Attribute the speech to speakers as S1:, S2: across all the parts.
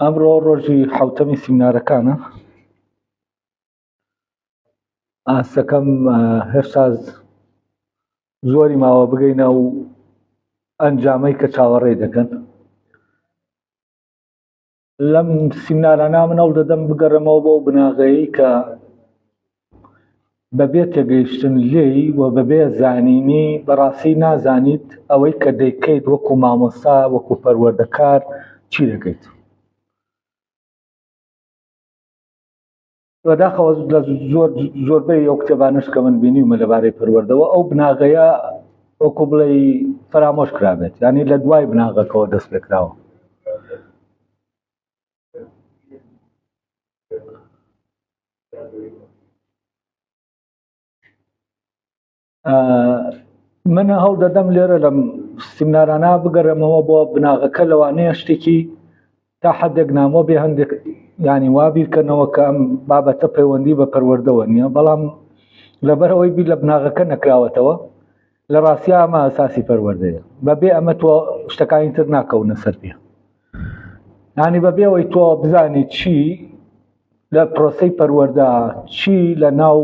S1: ئەمڕۆ ڕۆژی حوتەمی سیمینارەکانە ئاستەکەم هێشتا زۆری ماوە بگەینە و ئەنجامەی کە چاوەڕێ دەکەن لەم سیمنارانە من هەوڵ دەدەم بگەڕێمەوە بۆ بناغەیە کە بەبێ تێگەیشتن لێی و بەبێ زانینی بەڕاستی نازانیت ئەوەی کە دەیکەیت وەکو مامۆستا وەکو پەروەردەکار چی دەکەیت. بەداخەوە لە زۆر زۆربەی ئەو کتێبانەش کە من بینیومە لەبارەی پەروەردەوە ئەو بناغەیە وەکو بڵێ فەرامۆش کرابێت یعنی لە دوای بناغەکەەوە دەست پێکراوە. من هەوڵ دەدەم لێرە لەم سیمنارانە بگەڕێمەوە بۆ بناغەکە لەوانەیە شتێکی تا حدێک نامۆ بێ هەندێک ینی وا بیرکەنەوە کە ئەم بابەتە پەیوەندی بە پەروەردەوە نییە بەڵام لەبەر ئەوەی بیر لە بناغەکە نەکراوەتەوە لە ڕاستیا ئەمە ئەساسی پەروەردەیە بەبێ ئەمە تۆ شتەکانی تر ناکەونە سەر پێ ینی بەبێ ئەوەی تۆ بزانی چی لە پرۆسەی پەروەردە چی لە ناو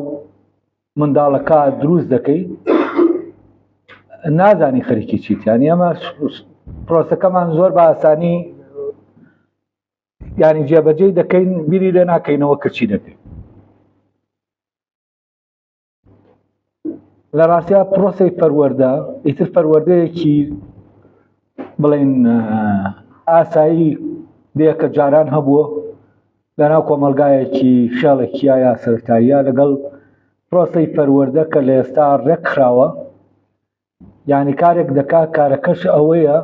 S1: منداڵەکە دروست دەکەی نازانی خەریکی چیت ینی ئەمە پرۆسەکەمان زۆر بە ئاسانی ینی جێبەجێی دەکەین بیری لێ ناکەینەوە کە چی دەکەین لە ڕاستیا پرۆسی پەروەردە ئیتر پەروەردەیەکی بڵێن ئاسایی بێ کە جاران هەبووە لەناو کۆمەلگایەکی خێڵێکیا یا سەرتاییە لەگەڵ پرۆسی پەروەردە کە لە ئێستا ڕێکخراوە یعنی کارێک دەکا کارەکەش ئەوەیە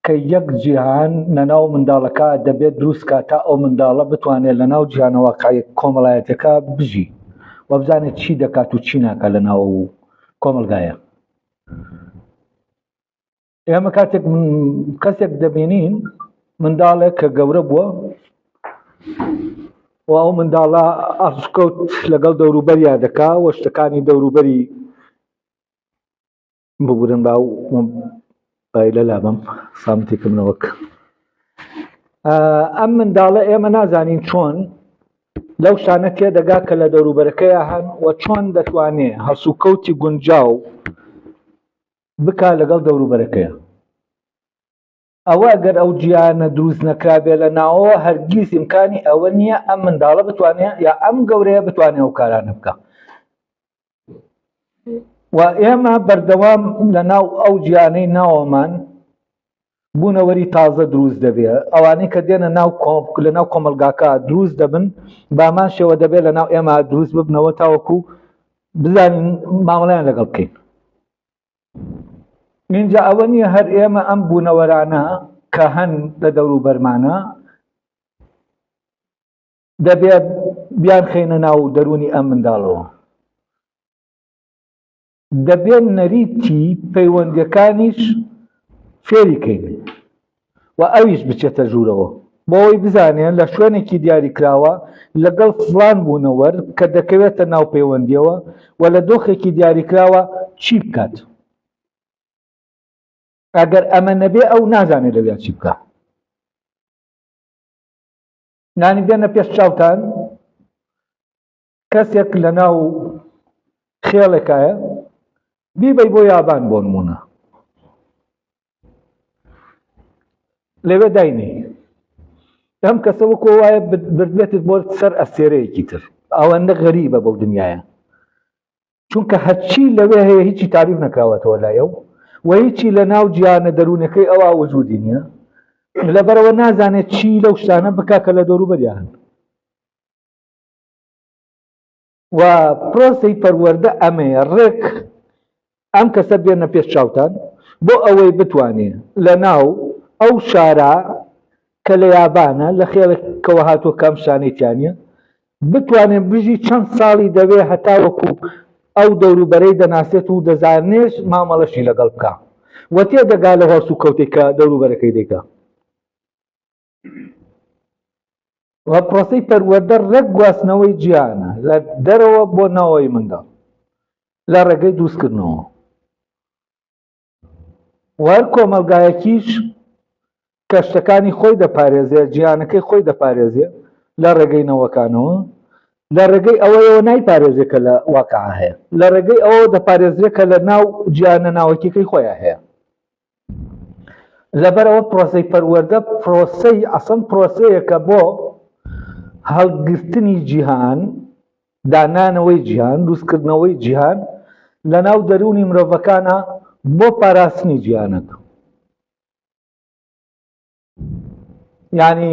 S1: کە یەک جیهان لەناو منداڵەکە دەبێت دروست کا تا ئەو منداڵە بتوانێت لەناو جیهانە واقعی کۆمەڵایەتەکە بژی و بزانێت چی دەکات و چی ناکات لەناو کۆمەڵگایە. ئێمە کاتێک کەسێک دەبینین منداڵێک کە گەورە بووە و ئەو منداڵە ئەسکەوت لەگەڵ دەوروبەریا دەکا و شتەکانی دەوروبەری ببورن با بایلە لابم سامتێکم نەوەک ئەم منداڵە ئێمە نازانین چۆن لەو شتانە تێدەگا کە لە دەوروبەرەکەیا هەن و چۆن دەتوانێ هەڵسوکەوتی گونجاو بکا لەگەڵ دەوروبەرەکەیا. ئەوە گەر ئەو جیانە دروست نەکرابێ لە ناوەوە هەرگیز ئیمکانی ئەوە نییە ئەم منداڵە بتوانێ یا ئەم گەورەیە بتوانێ ئەو کارانە بکا. و ئێمە بەردەوام لە ناو ئەو جیانەی ناوەمان بوونەوەری تازە دروست دەبێ ئەوانەی کە دێنە ناو لە ناو کۆمەلگاکە دروست دەبن بامان شێوە دەبێت لە ناو ئێمە دروست ببنەوە تاوەکو بزانین مامەڵیان لەگەڵ بکەین اینجا ئەوە نییە هەر ئێمە ئەم بوونەوەرانە کە هەن لە دەوروبەرمانە دەبێت بیانخەینە ناو دەروونی ئەم منداڵەوە دەبێت نەریتی پەیوەندیەکانیش فێری کەین و ئەویش بچێتە ژوورەوە بۆ ئەوەی بزانێت لە شوێنێکی دیاریکراوە لەگەڵ فڵان بوونەوەر کە دەکەوێتە ناو پەیوەندیەوە و لە دۆخێکی دیاریکراوە چی بکات. ئەگەر ئەمە نەبێ ئەو نازانێت لەویا چی بکات. نانی بێنە پێش چاوتان کەسێک لە ناو خێڵێکایە بیبەی بۆ یابان بۆ نمونە لەوێ داینێ ئەم کەسە وەکۆ وایە بردبێتت بۆ سەر ئەستێرەیەکی تر ئەوەندە غەریبە بەو دنیاە چونکە هەرچی لەوێ هەیە هیچی تاریف نەکراوەتەوە لای ئەو و هیچی لە ناو جیانە دەروونەکەی ئەوە وجودی نییە لەبەرەوە نازانێت چی لەو شتانە بکا کە لە دەوروبەریان هەن و پرۆسەی پەروەردە ئەمەیە ڕێک ئەم کەسە بێنە پێش چاوتان بۆ ئەوەی بتوانێ لە ناو ئەو شارە کە لە یابانە لە خێڵێکەوە هاتووە کە ئەم شتانەی تیا نییە بتوانێت بژی چەند ساڵی دەوێ هەتاوەکو ئەو دەوروبەرەی دەناسێت و دەزانێت مامەڵەشی لەگەڵ بکا و تێدەگا لە هەڵسوکەوتێک کە دەوروبەرەکەی دەیکا. و پرۆسەی پەروەردە ڕێک گواستنەوەی جیهانە لە دەرەوە بۆ ناوەوەی منداڵ لە ڕێگەی دروستکردنەوە و هەر کۆمەڵگایەکیش. کە شتەکانی خۆی دەپارێزێ، جیهانەکەی خۆی دەپارێزێ لە ڕێگەی نەوەکانەوە، لە ڕێگەی ئەوەیەوە نایپارێزێ کە لە واقع هەیە، لە ڕێگەی ئەوەوە دەپارێزرێ کە لە ناو جیهانە ناوەکیەکەی خۆیان هەیە. لەبەرئەوە پرۆسەی پەروەردە پرۆسەی ئەسڵەن پرۆسەیەکە بۆ هەڵگرتنی جیهان، دانانەوەی جیهان، دروستکردنەوەی جیهان لەناو دەروونی مرۆڤەکانە بۆ پاراستنی جیهانەکە. یعنی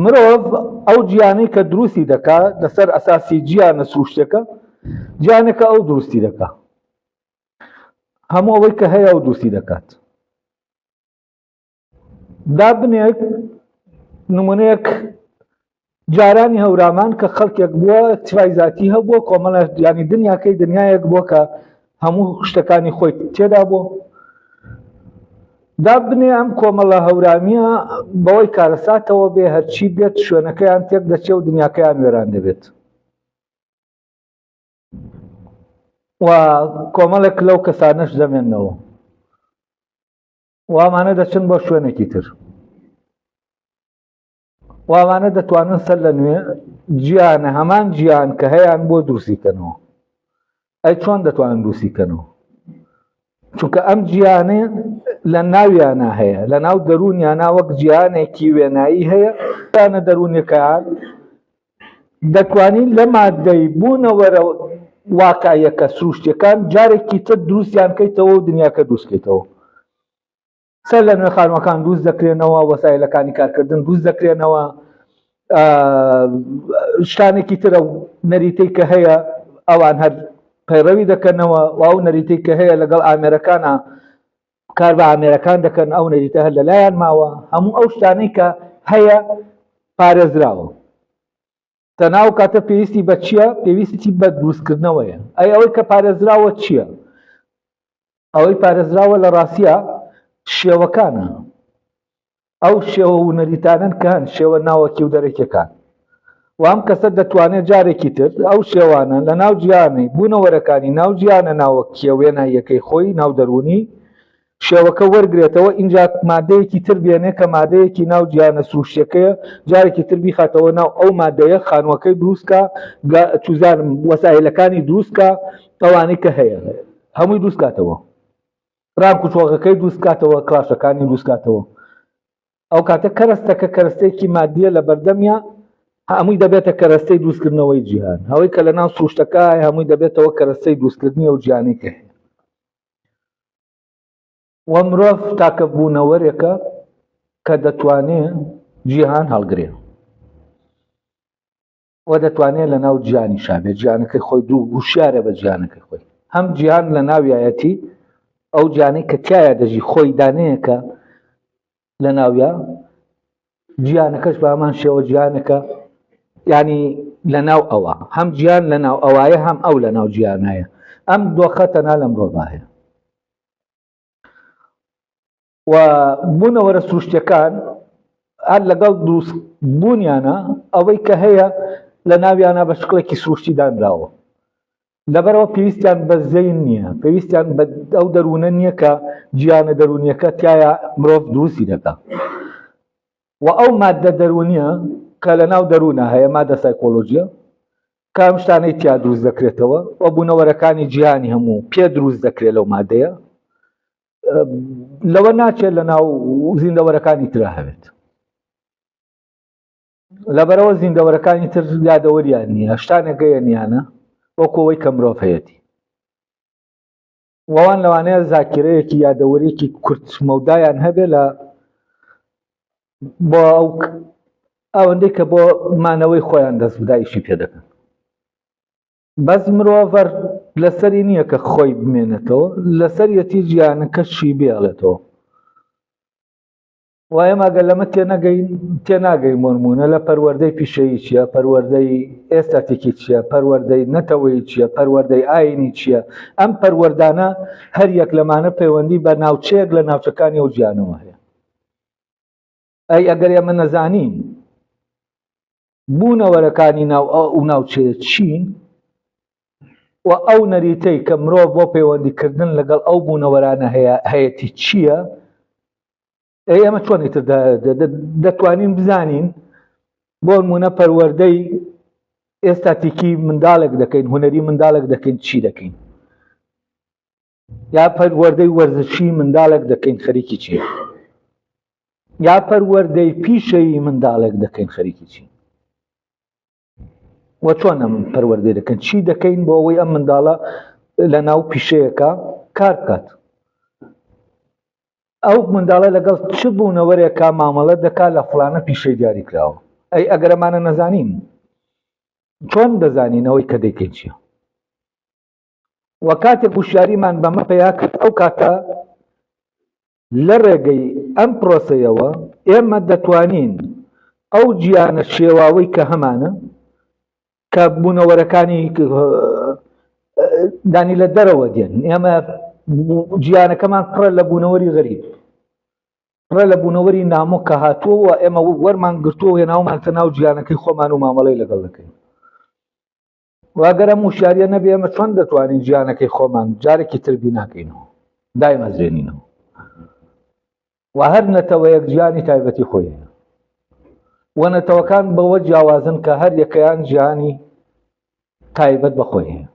S1: مرۆڤ ئەو جیانەی کە دروستی دەکا لەسەر ئەساسی جیانە سروشتەکە جیانەکە ئەو دروستی دەکا هەموو ئەوەی کە هەیە ئەو دروستی دەکات دابنێک نمونەیەک جارانی هەورامان کە خەڵکێک بووە اکتفای زاتی هەبووە کۆمەڵە ینی دنیاکەی دنیایەک بووە کە هەموو شتەکانی خۆی تێدا بوو دابنێ ئەم کۆمەڵە هەورامیە بەوەی کارەساتەوە بێ هەرچی بێت شوێنەکەیان تێک دەچێ و دنیاکەیان وێران دەبێت و کۆمەڵێک لەو کەسانەش دەمێنەوە وامانە دەچن بۆ شوێنێکی تر و ئەوانە دەتوانن سەر لە نوێ جیانە هەمان جیان کە هەیان بۆ دروستی کەنەوە ئەی چۆن دەتوانن دروستی کەنەوە چونکە ئەم جیانە لە ناویانە هەیە لە ناو دەروونیانە وەک جیانێکی وێنایی هەیە یانە دەروونەکان دەتوانین لە مادەی بوونەوەرە واقعیەکە سروشتەکان جارێکی تر دروستیان کەیتەوە و دنیاکە دروستکەیتەوە سەر لە نوێ خانووەکان دروست دەکرێنەوە، وەسایلەکانی کارکردن دروست دەکرێنەوە، شتانێکی ترە و نەریتەی کە هەیە ئەوان هەر پەیڕەوی دەکەنەوە و ئەو نەریتەی کە هەیە لەگەڵ ئامێرەکانە کار بە ئامێرەکان دەکەن ئەو نەریتە هەر لەلایەن ماوە هەموو ئەو شتانەی کە هەیە پارێزراوە تەنها ئەو کاتە پێویستی بە چییە؟ پێویستی بە دروستکردنەوەیە. ئەی ئەوەی کە پارێزراوە چییە؟ ئەوەی پارێزراوە لە ڕاستیە شێوەکانە. ئەو شێوە و نەریتانەن کە هەن، شێوە ناوەکی و دەرەکیەکان. و ئەم کەسە دەتوانێت جارێکی تر ئەو شێوانە لە ناو جیهانی بوونەوەرەکانی ناو جیهانە ناوەکیە وێناییەکەی خۆی ناو دەروونی شێوەکە وەرگرێتەوە ئینجا مادەیەکی تر بێنێ کە مادەیەکی ناو جیهانە سروشتیەکەیە جارێکی تر بیخاتەوە ناو ئەو مادەیە خانووەکەی دروستکا چوزانم وەسایلەکانی دروستکا ئەوانەی کە هەیە هەمووی دروستکاتەوە ڕانک و چۆغەکەی دروستکاتەوە کڵاشەکانی دروستکاتەوە ئەو کاتە کەرەستەکە کەرەستەیەکی مادیە لە بەردەمیا هەمووی دەبێتە کەرەستەی دروستکردنەوەی جیهان ئەوەی کە لە ناو سروشتەکە هەمووی دەبێتەوە کەرەستەی دروستکردنی ئەو جیهانەی کە هەیە و مرۆڤ تاکە بوونەوەرێکە کە دەتوانێ جیهان هەڵگرێ و دەتوانێت لە ناو جیهانی شابێت جیهانەکەی خۆی دوو هوشیارە بە جیهانەکەی خۆی هەم جیهان لە ناویایەتی ئەو جیانەی کە تایە دەژی خۆی دانەیەکە لە ناویا جیانەکەش بە هەمان شێوە جیانەکە ینی لە ناو ئەوە هەم جیان لە ناو ئەوایە هەم ئەو لە ناو جیانایە ئەم دۆخە تەنها لە مرۆڤا هەیە و بوونەوەرە سروشتەکان هەر لەگەڵ دروست بوونیانە ئەوەی کە هەیە لە ناویانە بە شکڵێکی سروشتی دانراوە لەبەرئەوە پێویستیان بە زەین نییە، پێویستیان بە ئەو دەروونە نییە کە جیهانە دەروونییەکە تیایا مرۆڤ دروستی دەکا. و ئەو ماددە دەروونییە کە لە ناو دەروونە هەیە، مادە سایکۆلۆژیە، کە ئەم شتانەی تیا دروست دەکرێتەوە و بوونەوەرەکانی جیهانی هەموو پێ دروست دەکرێت لەو مادەیە، لەوە ناچێت لە ناو زیندەوەرەکانی ترا هەبێت. لەبەرەوە زیندەوەرەکانی تر یادەوەریان نییە شتانێک هەیە نیانە وەکو ئەوەی کە مرۆڤ هەیەتی وەوان لەوانەیە زاکیرەیەکی یادەوەریەکی کورت مەودایان هەبێ لە بۆ ئەو ئەوەندەی کە بۆ مانەوەی خۆیان دەست بدا ئیشی پێ دەکەن بەس مرۆڤەر لەسەری نییە کە خۆی بمێنێتەوە لەسەریەتی گیانەکەشی بێڵێتەوە و ئێمە گەر لەمە تێنەگەین تێناگەین بۆ نموونە لە پەروەردەی پیشەیی چییە پەروەردەی ئێستاتیکی چییە پەروەردەی نەتەوەیی چییە پەروەردەی ئاینی چییە ئەم پەروەردانە هەر یەک لەمانە پەیوەندی بە ناوچەیەک لە ناوچەکانی ئەو جیانەوە هەیە ئەی ئەگەر ئێمە نەزانین بوونەوەرەکانی ناو ئەو ناوچەیە چین و ئەو نەریتەی کە مرۆڤ بۆ پەیوەندیکردن لەگەڵ ئەو بوونەوەرانە هەیە هەیەتی چییە؟ ئەی ئێمە چۆن ئیتر دەتوانین بزانین بۆ نمونە پەروەردەی ئێستاتیکی منداڵێک دەکەین، هونەری منداڵێک دەکەین، چی دەکەین؟ یا پەروەردەی وەرزشی منداڵێک دەکەین خەریکی چی؟ یا پەروەردەی پیشەیی منداڵێک دەکەین خەریکی چی؟ و چۆن ئەم پەروەردەی دەکەن؟ چی دەکەین بۆ ئەوەی ئەم منداڵە لە ناو پیشەیەکە کار بکات؟ ئەو منداڵە لەگەڵ چ بوونەوەرێکا مامەڵە دەکات لە فڵانە پیشەی دیاریکراوە؟ ئەی ئەگەر ئەمانە نەزانین چۆن دەزانین ئەوەی کە دەیکەین چییە؟ و کاتێک هوشیاریمان بەمە پەیا کرد ئەو کاتە لە ڕێگەی ئەم پرۆسەیەوە ئێمە دەتوانین ئەو گیانە شێواوەی کە هەمانە کە بوونەوەرەکانی دانی لە دەرەوە دێن، ئێمە گیانەکەمان پڕە لە بوونەوەری غەریب، پڕە لە بوونەوەری نامۆ کە هاتووە و ئێمە وەرمان گرتووە و هێناومانتە ناو گیانەکەی خۆمان و مامەڵەی لەگەڵ دەکەین. واگەر ئەم وشیاریە نەبێ ئێمە چۆن دەتوانین ژیانەکەی خۆمان جارێکی تر بیناکەینەوە، دایمەزرێنینەوە؟ و هەر نەتەوەیەک ژیانی تایبەتی خۆی هەیە و نەتەوەکان بەوە جیاوازن کە هەر یەکەیان ژیانی تایبەت بە خۆی هەیە.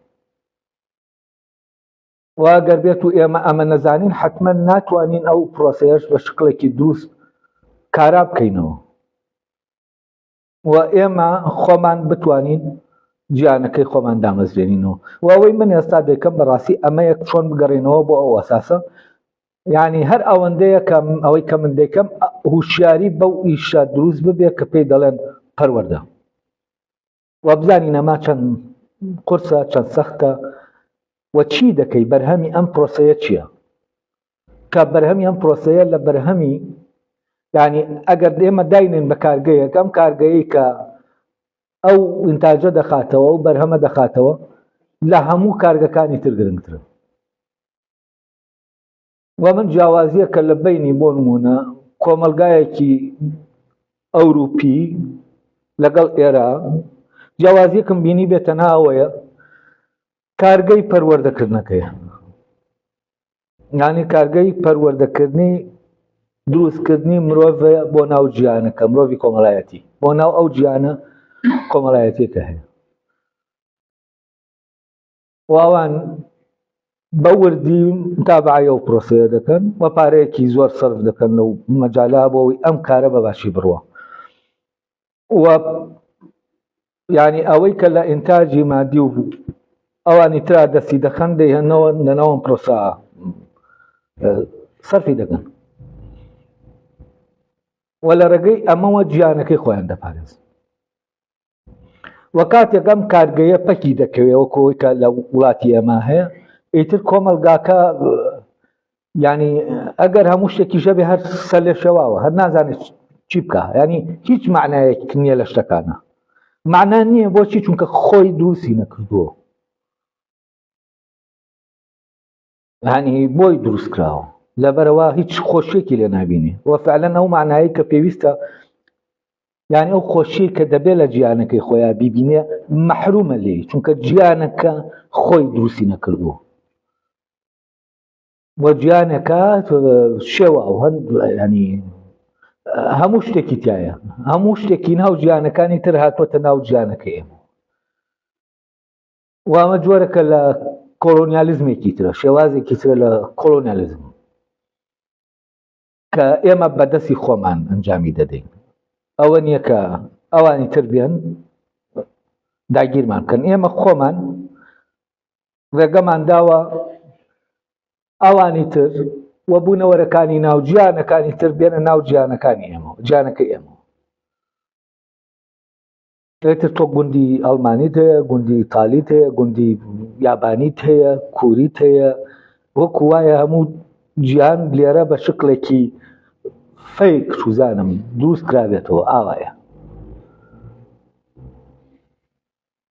S1: و ئەگەر بێت و ئێمە ئەمە نەزانین حتمما ناتوانین ئەو پرۆسەیەش بە شکڵێکی دروست کارا بکەینەوە و ئێمە خۆمان بتوانین جیانەکەی خۆمان دامەزرێنینەوە. و ئەوەی من ئێستا دەیکەم بەڕاستی ئەمەیە چۆن بگەڕێنەوە بۆ ئەو ئەساسە، یعنی هەر ئەوەندەیە کە ئەوەی کە من دەیکەم هوشیاری بەو ئیشە دروست ببێ کە پێی دەڵێن پەروەردە و بزانین ئەمە چەند قورسە، چەند سەختە و چی دەکەی، بەرهەمی ئەم پرۆسەیە چییە؟ کە بەرهەمی ئەم پرۆسەیە لە بەرهەمی یعنی ئەگەر ئێمە داینێن بە کارگەیەک، ئەم کارگەیەی کە ئەو ئینتاجە دەخاتەوە، ئەو بەرهەمە دەخاتەوە، لە هەموو کارگەکانی تر گرنگترن. و من جیاوازیە کە لە بینی بۆ نمونە کۆمەلگایەکی ئەوروپی لەگەڵ ئێرە جیاوازیەکم بینی بێت تەنها ئەوەیە کارگەی پەروەردەکردنەکەیە، یعنی کارگەی پەروەردەکردنی دروستکردنی مرۆڤ بۆ ناو گیانەکە، مرۆڤی کۆمەڵایەتی بۆ ناو ئەو گیانە کۆمەڵایەتیەکە هەیە. واوان بە وردی متابعەی ئەو پرۆسەیە دەکەن و پارەیەکی زۆر سەرف دەکەن لەو مەجالە بۆ ئەوەی ئەم کارە بە باشی بڕوە. و یعنی ئەوەی کە لە ئینتاجی مادی و ئەوانی ترا دەستی دەخەن دەیهێنەوە لەناو ئەم پرۆسە سەرفی دەکەن و لە ڕێگەی ئەمەوە گیانەکەی خۆیان دەپارێزن. و کاتێک ئەم کارگەیە پەکی دەکەوێت وەکو ئەوەی کە لە وڵاتی ئێمە هەیە، ئیتر کۆمەڵگاکە ینی ئەگەر هەموو شتێکی ژەبێ هەر سەر لێ شێواوە، هەر نازانێت چی بکە، ینی هیچ معنایەک نییە لە شتەکانە، معنا نییە. بۆچی؟ چونکە خۆی دروستی نەکردووە، ینی بۆی دروست کراوە، لەبەرەوە هیچ خۆشیێکی لێ نبینی. و فعلەن ئەو معنایی کە پێویستە، یعنی ئەو خۆشی کە دەبێت لە گیانەکەی خۆیان بیبینێ مەحرومە لێی، چونکە گیانەکە خۆی دروستی نەکردووە و گیانەکە شێوە و هەند ینی هەموو شتێکی تایە، هەموو شتێکی ناو گیانەکانی تر هاتووەتە ناو گیانەکەی ئێمە. و ئەمە جۆرەکە لە کۆلۆنیالیزمێکی ترە، شێوازێکی ترە لە کۆلۆنیالیزم کە ئێمە بەدەستی خۆمان ئەنجامی دەدەین. ئەوە نییە کە ئەوانی تر بێن داگیرمان بکەن، ئێمە خۆمان ڕێگەمان داوە ئەوانی تر و بوونەوەرەکانی ناو گیانەکانی تر بێنە ناو گیانەکانی ئێمە، گیانەکەی ئێمە. ئیتر تۆ گوندی ئەڵمانیت هەیە، گوندی ئیتالیت هەیە، گوندی یابانیت هەیە، کوریت هەیە، وەکو وایە هەموو جیهان لێرە بە شکڵێکی فەیک سوزانم دروست کرابێتەوە ئاوایە.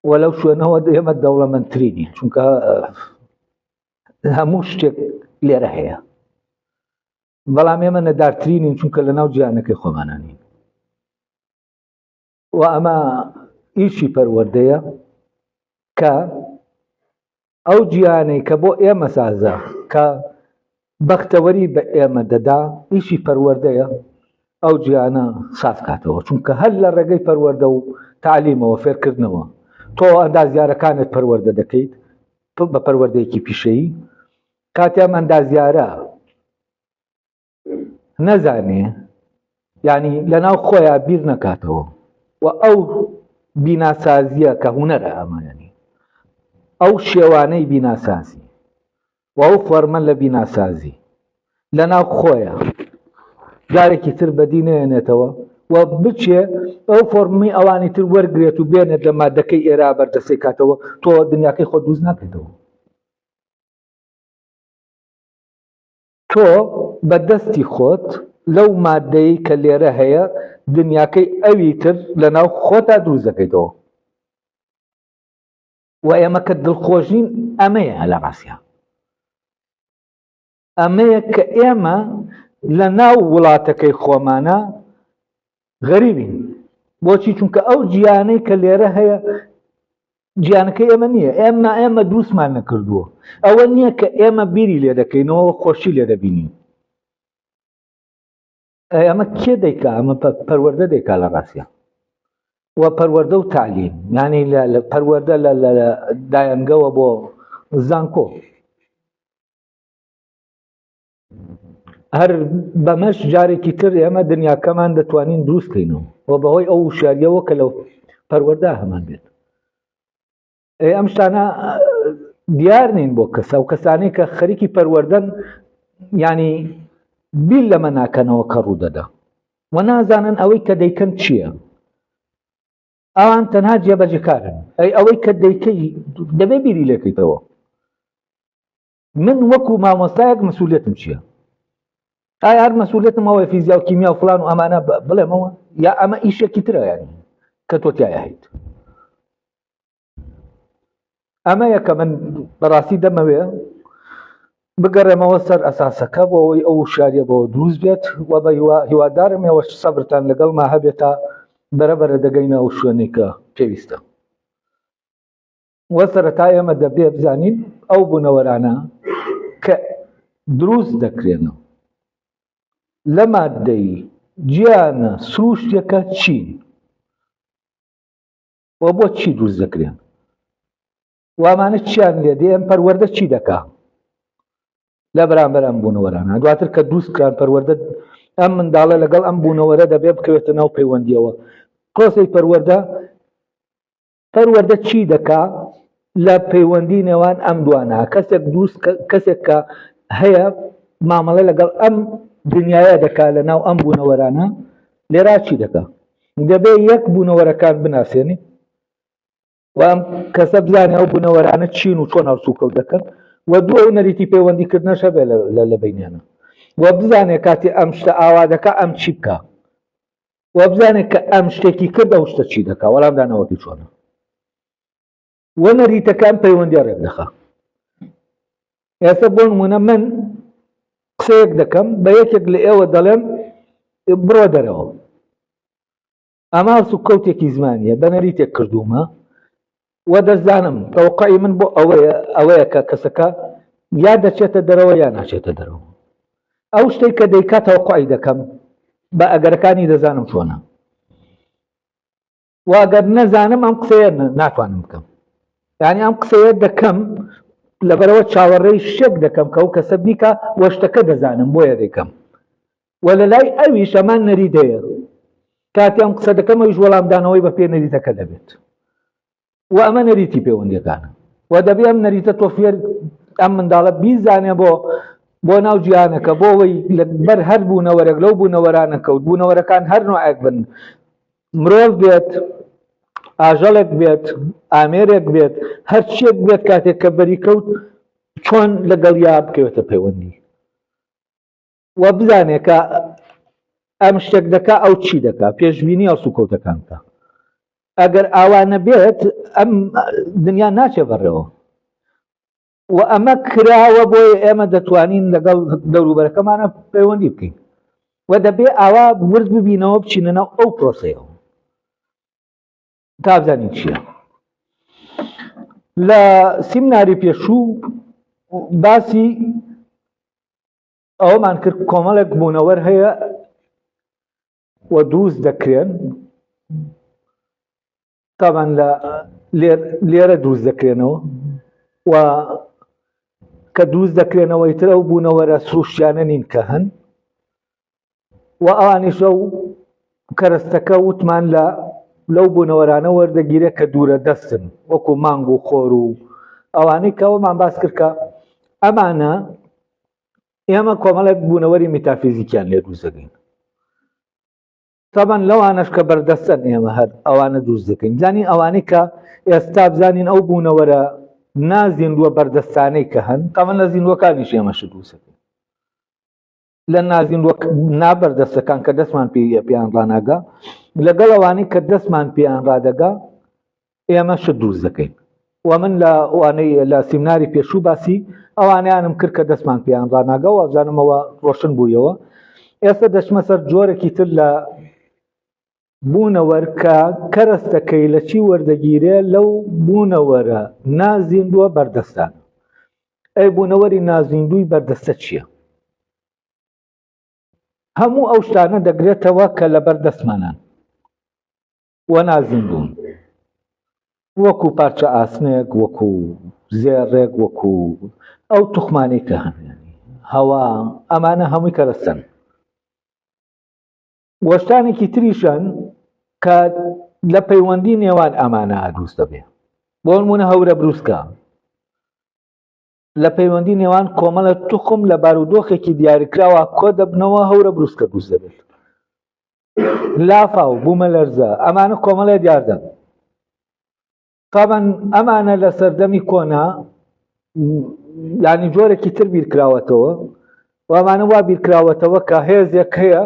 S1: و لەو شوێنەوە ئێمە دەوڵەمەندترینی، چونکە هەموو شتێک لێرە هەیە، بەڵام ئێمە نەدارترینین چونکە لە ناو جیهانەکەی خۆمانانین. و ئەمە ئیشی پەروەردەیە کە ئەو جیهانەی کە بۆ ئێمە سازە کە بەختەوەری بە ئێمە دەدا ئیشی پەروەردەیە ئەو جیانە ساز کاتەوە چونکە هەر لە ڕێگەی پەروەردە و تعلیمەوە فێرکردنەوە تۆ ئەندازیارەکانت پەروەردە دەکەیت بە پەروەردەیەکی پیشەیی کاتێ ئەم ئەندازیارە نەزانێ یعنی لەناو خۆیان بیر نەکاتەوە و ئەو بیناسازیە کە هونەرە ئەمایانی ئەو شێوانەی بیناسازی و ئەو فۆرمە لە بیناسازی لەناو خۆیان جارێکی تر بەدی نێنێتەوە و بچێ ئەو فۆرمی ئەوانی تر وەرگێت و بێنێت لە مادەکەی ئێرا بەردەسەی کاتەوە تۆ دنیاکەی خۆ دروست ناکەیتەوە. تۆ بە دەستی خۆت لەو مادەی کە لێرە هەیە دنیاکەی ئەوی تر لەناو خۆتا دروست دەکەیتەوە و ئێمە کە دڵخۆش نین ئەمەیە لە ڕاستیا ئەمەیە کە ئێمە لە ناو وڵاتەکەی خۆمانە غەریبین بۆچی چونکە ئەو جیانەی کە لێرە هەیە جیانەکەی ئێمە نییە ئێمە ئێمە دروستمان نەکردووە ئەوە نییە کە ئێمە بیری لێ دەکەینەوە خۆشی لێ دەبینین ئەمە کێ دەیکا ئەمە پەروەردە دەیکا لە ڕاستە و پەروەردە و تعلیم یعنی لە پەروەردە لە دایەنگەوە بۆ زانکۆ هەر بەمەش جارێکی تر ئێمە دنیاکەمان دەتوانین دروست کەینەوە و بەهۆی ئەو وشاریەوە کە لەو پەروەەردە هەمان بێت ئەم شتانە دیار نین بۆ کەسە و کەسانی کە خەریکی پەروەردەن ینی بیر لەمە ناکەنەوە کە ڕوو دەدا و نازانن ئەوەی کە دەیکەن چییە ئەوان تەنها جێبەجێکارن ئەی ئەوەی کە دەیکەی دەبێ بیری لێکەیتەوە من وەکو مامۆستایەک مەسوولێتم چییە؟ ئایا هەر مەسوولێتم ئەوەیە فیزیا و کیمیا و فلان و ئەمانە بڵێمەوە یا ئەمە ئیشێکی ترە یانی کە تۆ تایە هەیت ئەمەیە کە من بەڕاستی دەمەوێ بگەڕێمەوە سەر ئەساسەکە بۆ ئەوەی ئەو شاریە بۆ دروست بێت و بە هیوادارم ئێوە سەبرتان لەگەڵما هەبێت تا بەرەبەرە دەگەینە ئەو شوێنێک کە پێویستە. وە سەرەتا ئێمە دەبێ بزانین ئەو بوونەوەرانە کە دروست دەکرێن لە مادەی گیانە سروشتەکە چین و بۆ چی دروست دەکرێن وامانە چیان لێ دێ ئەم پەروەردە چی دەکا لە بەرامبەر ئەم بوونەوەرانە دواتر کە دروست کران پەروەردە ئەم منداڵە لەگەڵ ئەم بوونەوەرە دەبێ بکەوێتە ناو پەیوەندیەوە پرۆسەی پەروەردە پەروەردە چی دەکا لە پەیوەندی نێوان ئەم دوانە کەسێک دروست کەسێک کە هەیە مامەڵە لەگەڵ ئەم دنیاە دەکا لە ناو ئەم بوونەوەرانە لێرا چی دەکا دەبێ یەک بوونەوەرەکان بناسێنی و ئەم کەسە بزانێ ئەو بوونەوەرانە چین و چۆن هەڵسوکەوت دەکەن و دوو ئەو نەریتی پەیوەندیکردنەش هەبێ لە بینیانە و بزانێ کاتی ئەم شتە ئاوا دەکا ئەم چی بکە و بزانێت کە ئەم شتێکی کرد ئەو شتە چی دەکا وەڵامدانەوەکەی چۆنە و نەریتەکان پەیوەندی ڕێک دەخا ئێستا بۆ نمونە من قسەیەک دەکەم بە یەکێک لە ئێوە دەڵێم بڕۆ دەرەوە ئەمە هەڵسوکەوتێکی زمانیە بە نەریتێک کردوومە و دەزانم تەوقعی من بۆ ئەوەیە ئەوەیە کە کەسەکە یا دەچێتە دەرەوە یا ناچێتە دەرەوە ئەو شتێک کە دەیکات تەوقعی دەکەم بە ئەگەرەکانی دەزانم چۆنە و ئەگەر نەزانم ئەم قسەیە ناتوانم بکەم یعنی ئەم قسەیە دەکەم لەبەرەوە چاوەڕێی شتێک دەکەم کە ئەو کەسە بیکە وە شتەکە دەزانم بۆیە دەکەم و لە لای ئەویش ئەمان نەریت هەیە کاتی ئەم قسە دەکەم ئەویش وەڵامدانەوەی بە پێ نەریتەکە دەبێت و ئەمە نەریتی پەیوەندیەکانە و دەبێ ئەم نەریتە تۆ فێر ئەم منداڵە بیزانێ بۆ بۆ ناو جیهانەکە بۆ ئەوەی لەبەر هەر بوونەوەرێک لەو بوونەوەرانە کەوت بوونەوەرەکان هەر نوعێک بن مرۆڤ بێت ئاژەڵێک بێت ئامێرێک بێت هەرچیەک بێت کاتێک کە بەری کەوت چۆن لەگەڵ یا بکەوێتە پەیوەندی و بزانێ کە ئەم شتێک دەکا ئەو چی دەکا پێشبینی هەڵسوکەوتەکان بکە ئەگەر ئاوا نەبێت ئەم دنیا ناچێ بەڕێوە و ئەمە کراوە بۆیە ئێمە دەتوانین لەگەڵ دەوروبەرەکەمانە پەیوەندی بکەین و دەبێ ئاوا ورد ببینەوە بچینە ناو ئەو پرۆسەیەوە تا بزانین چییە لە سیمناری پێشوو باسی ئەوەمان کرد کۆمەڵێک بوونەوەر هەیە و دروست دەکرێن تاوان لە لێرە دروست دەکرێنەوە و کە دروست دەکرێنەوەی تر ئەو بوونەوەرە سروشتیانە نین کە هەن و ئەوانیش ئەو کەرەستەکە وتمان لە لەو بوونەوەرانە وەردەگیرێت کە دوورە دەستن وەکو مانگ و خۆر و ئەوانەی کەەوەمان باس کرد کە ئەمانە ئێمە کۆمەڵێک بوونەوەری میتافیزیکیان لێ دروست دەکەین تابان لەوانەش کە بەردەستن ئێمە هەر ئەوانە دروست دەکەین زانین ئەوانەی کە ئێستا بزانین ئەو بوونەوەرە نازیندووە بەردەستانەی کە هەن تاوان لە زیندووەکانیش ئێمەش دروست دەکەین لە نازیندووە نابەردەستەکان کە دەستمان پێ پێیان ڕاناگا لەگەڵ ئەوانەی کە دەستمان پێیان ڕادەگا ئێمە شت دروست دەکەین و من لە وانەی لە سیمناری پێشوو باسی ئەوانیانم کرد کە دەستمان پێیان ڕاناگا و ئەزانمەوە ڕۆشن بوویەوە ئێستا دەچمە سەر جۆرێکی تر لە بوونەوەر کە کەرەستەکەی لە چی وەردەگیرێ لەو بوونەوەرە نازیندووە بەردەستان ئەی بوونەوەری نازیندووی بەردەستە چییە؟ هەموو ئەو شتانە دەگرێتەوە کە لەبەر دەستمانان و نازیندوون وەکو پارچە ئاسنێک وەکو زێڕێک وەکو ئەو توخمانەی کە هەن هەوا ئەمانە هەمووی کەرەستەن وەشتانێکی تریشن کە لە پەیوەندی نێوان ئەمانە دروست دەبێ بۆ نمونە هەورە بروسکە لە پەیوەندی نێوان کۆمەڵە توخم لە بارودۆخێکی دیاریکراوە کۆ دەبنەوە هەورە بروسکە دروست دەبێت لافاو بوومەلەرزە ئەمانە کۆمەڵێ دیاردەن تابەن ئەمانە لە سەردەمی کۆنا ینی جۆرێکی تر بیرکراوەتەوە و ئەمانە وا بیرکراوەتەوە کە هێزێک هەیە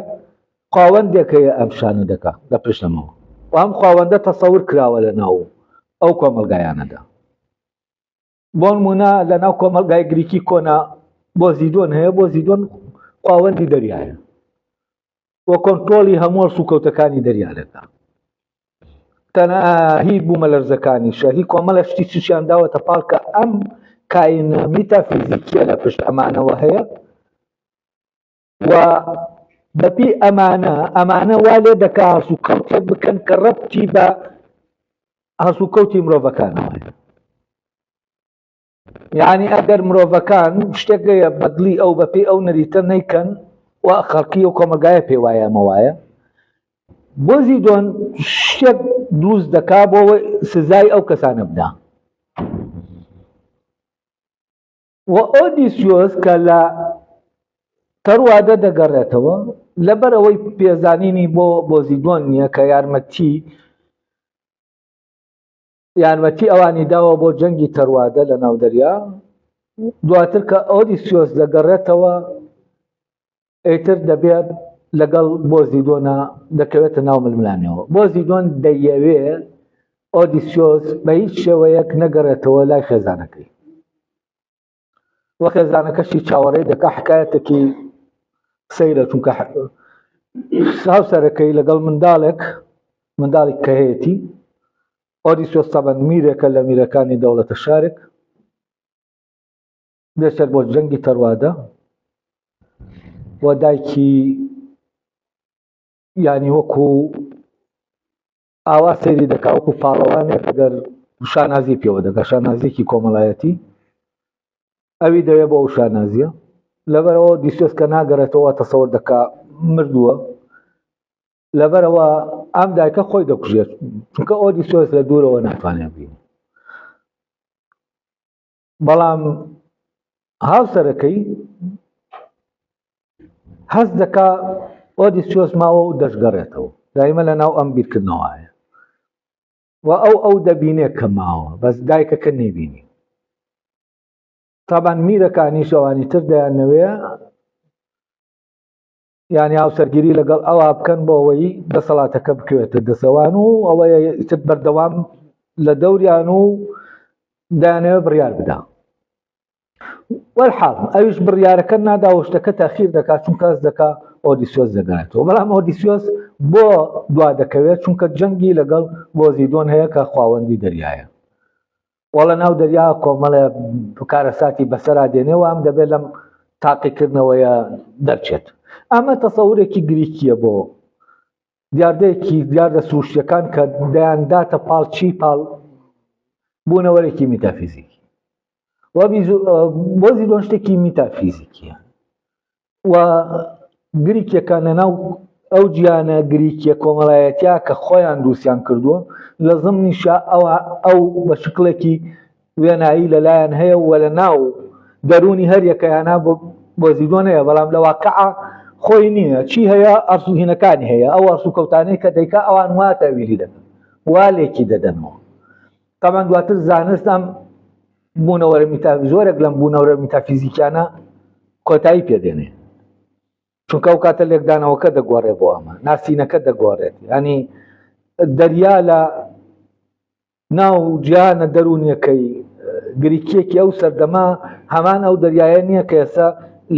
S1: خواوەندێک هەیە ئەم شانە دەکا لە پشتەمەوە و ئەم خواوەندە تەسەور کراوە لە ناو ئەو کۆمەلگایانەدا بۆ نمونە لە ناو کۆمەلگای گریکی کۆنا بۆ زیدۆن هەیە بۆ زیدۆن خواوەندی دەریایە و کۆنترۆڵی هەموو هەڵسوکەوتەکانی دەریا دەکا تەنها هی بوومەلەرزەکانیشە هی کۆمەڵە شتی چیان داوەتە پاڵ کە ئەم کاینە میتافیزیکیە لە پشت ئەمانەوە هەیە و بەپی ئەمانە ئەمانە وا لێ دەکا هەڵسوکەوتێک بکەن کە ڕەبتی بە هەڵسوکەوتی مرۆڤەکانەوە هەیە. یعنی ئەگەر مرۆڤەکان شتێک هەیە بەدڵی ئەو بەپێی ئەو نەریتە نەیکەن و خەڵکی و کۆمەلگایە پێ وایە ئەمە وایە بۆ زیدۆن شتێک دروست دەکا بۆ سزای ئەو کەسانە بدا و ئۆدیسیۆس کە لە تەروادە دەگەڕێتەوە لەبەر ئەوەی پێزانینی بۆ بۆزیدۆن نییە کە یارمەتی یارمەتی ئەوانی داوە بۆ جەنگی تەروادە لە ناو دەریا دواتر کە ئۆدیسیۆس دەگەڕێتەوە ئیتر دەبێت لەگەڵ بۆزیدۆنا دەکەوێتە ناو ململانێەوە بۆزیدۆن دەیەوێ ئۆدیسیۆس بە هیچ شێوەیەک نەگەڕێتەوە لای خێزانەکەی و خێزانەکەشی چاوەڕێ دەکا حکایەتێکی سەیرە چونکە هاوسەرەکەی لەگەڵ منداڵێک منداڵێک کە هەیەتی ئۆدیسیۆس تەبەن میرێکە لە میرەکانی دەوڵەتە شارێک دەچێت بۆ جەنگی تەروادە و دایکی یانی وەکو ئاوا سەیری دەکا وەکو پاڵەوانێک ئەگەر شانازی پێوە دەکا شانازیەکی کۆمەڵایەتی ئەوی دەوێ بۆ ئەو شانازیە لەبەرەوە دیسیۆس کە ناگەڕێتەوە تەسەوەر دەکا مردووە لەبەرەوە ئەم دایکە خۆی دەکوژێت چونکە ئۆدیسیۆس لە دوورەوە ناتوانێت بینی بەڵام هاوسەرەکەی هەست دەکا ئۆدیسیۆس ماوە و دەشگەڕێتەوە دایمە لە ناو ئەم بیرکردنەوەیە و ئەو ئەو دەبینێ کە ماوە بەس دایکەکە نەیبینی تابان میرەکانیش ئەوانی تر دەیانەوێ یانی هاوسەرگیری لەگەڵ ئەوا بکەن بۆ ئەوەی دەسەڵاتەکە بکەوێتە دەسەوان و ئەوەیە ئیتر بەردەوام لە دەوریان و دەیانەوێت بڕیار بدا وەرحاڵ ئەویش بڕیارەکە نادا و شتەکە تاخیر دەکات چونکە هەست دەکا ئۆدیسیۆس دەگەڕێتەوە بەڵام ئۆدیسیۆس بۆ دوا دەکەوێت چونکە جەنگی لەگەڵ بۆزیدۆن هەیە کە خواوەندی دەریایە وەڵە ناو دەریا کۆمەڵێ کارەساتی بەسەرا دێنێ و ئەم دەبێت لەم تاقیکردنەوەیە دەرچێت. ئەمە تەسەورێکی گریکییە بۆ دیاردەیەکی دیاردە سروشتیەکان کە دەیانداتە پاڵ چی پاڵ بوونەوەرێکی میتافیزیکی و بۆ زیدۆن شتێکی میتافیزیکیە و گریکیەکان لە ناو ئەو جیانە گریکیە کۆمەڵایەتیا کە خۆیان دروستیان کردووە لە زمنیشا ئەوە ئەو بە شکڵێکی وێنایی لەلایەن هەیە و لە ناو دەروونی هەر یەکەیانە بۆ زیدۆن هەیە بەڵام لە واقعا خۆی نییە چی هەیە ئەرسوهینەکانی هەیە ئەو ئەرسوکەوتانەی کە دەیکا ئەوان وا تەویلی دەکەن وا لێکی دەدەنەوە تەبعەن دواتر زانست ئەم بوونەوەرە میتا زۆرێک لەم بوونەوەرە میتافیزیکیانە کۆتایی پێدێنێ چونکە ئەو کاتە لێکدانەوەکە دەگۆڕێ بۆ ئەمە ناسینەکە دەگۆڕێت ینی دەریا لە ناو جیهانە دەروونیەکەی گریکیەکی ئەو سەردەمە هەمان ئەو دەریایە نییە کە ئێستا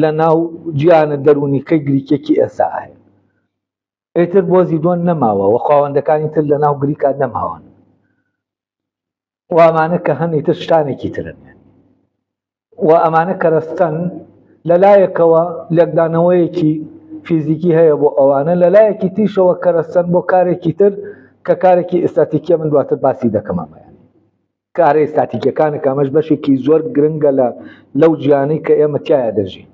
S1: لە ناو جیهانە دەروونیکەی گریکێکی ئێستا هەیە ئیتر بۆ زیدۆن نەماوە و خواوەندەکانی تر لە ناو گریکا نەماوەن و ئەمانە کە هەن ئیتر شتانێکی ترن و ئەمانە کەرەستەن لەلایەکەوە لێکدانەوەیەکی فیزیکی هەیە بۆ ئەوانە لەلایەکی تیشەوە کەرەستەن بۆ کارێکی تر کە کارێکی ئیستاتیکیە من دواتر باسی دەکەم ئەمەیان کارە ئیستاتیکیەکانە کە ئەمەش بەشێکی زۆر گرنگە لە لەو جیانەی کە ئێمە تیایا دەژین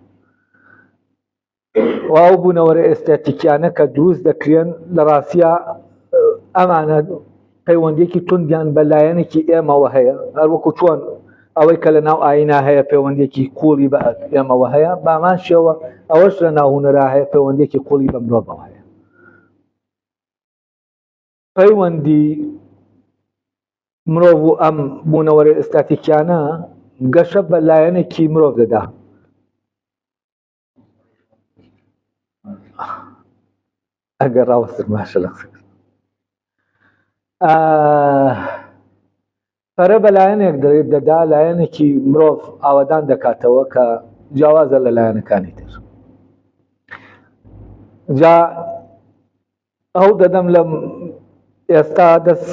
S1: و ئەو بوونەوەرە ئێستاتیکیانە کە دروست دەکرێن لە ڕاستیا ئەمانە پەیوەندیەکی توندیان بە لایەنێکی ئێمەوە هەیە هەروەکو چۆن ئەوەی کە لە ناو ئاینا هەیە پەیوەندێکی قوڵی بە ئێمەوە هەیە بامان شێوە ئەوەش لە ناو هونەرا هەیە پەیوەندێکی قوڵی بە مرۆڤەوە هەیە پەیوەندی مرۆڤ و ئەم بوونەوەرە ئێستاتیکیانە گەشە بە لایەنێکی مرۆڤ دەدا ئەگەر ڕاوەستن باشە لە قسەکردن پەرە بە لایەنێک دەدا لایەنێکی مرۆڤ ئاوەدان دەکاتەوە کە جیاوازە لە لایەنەکانی تر جا ئەو دەدەم لە ئێستا دەست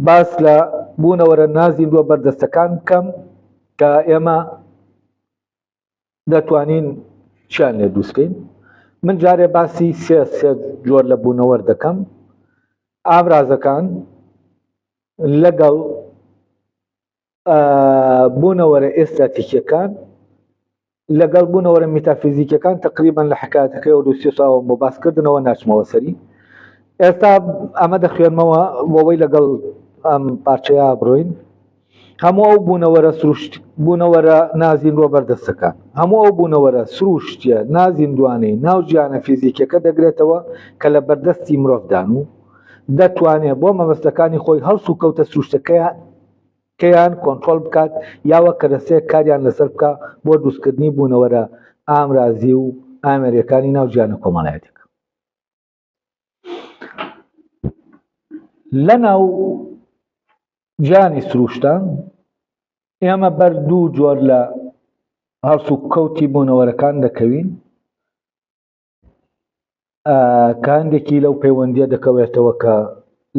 S1: باس لە بوونەوەرە نازیندووە بەردەستەکان بکەم کە ئێمە دەتوانین چیان لێ دروستکەین من جارێ باسی سێ سێ جۆر لە بوونەوەر دەکەم ئامرازەکان لەگەڵ بوونەوەرە ئێستاتیکیەکان لەگەڵ بوونەوەرە میتافیزیکەکان تقریبان لە حکایەتەکەی ئەو دوسێ ساوە بۆ باسکردنەوە ناچمەوە سەری ئێستا ئەمە دەخوێنمەوە بۆەوەی لەگەڵ ئەم پارچەیە بڕۆین هەموو ئەو بوونەوەرە سروشت بوونەوەرە نازیندووە بەردەستەکان هەموو ئەو بوونەوەرە سروشتیە نازیندوانەی ناو جیانە فیزیکیەکە دەگرێتەوە کە لە بەردەستی مرۆڤدان و دەتوانێت بۆ مەبەستەکانی خۆی هەڵس و کەوتە سروشتەکەیان کۆنترۆڵ بکات یا وەک کەرەسەیەک کاریان لەسەر بکا بۆ دروستکردنی بوونەوەرە ئامرازی و ئامێریەکانی ناو جیانە کۆمەڵایەتیەکە. لەناو گیانی سروشتە ئێمە بەر دوو جۆر لە هەڵس و کەوتی بوونەوەرەکان دەکەوین کە هەندێکی لەو پەیوەندیە دەکەوێتەوە کە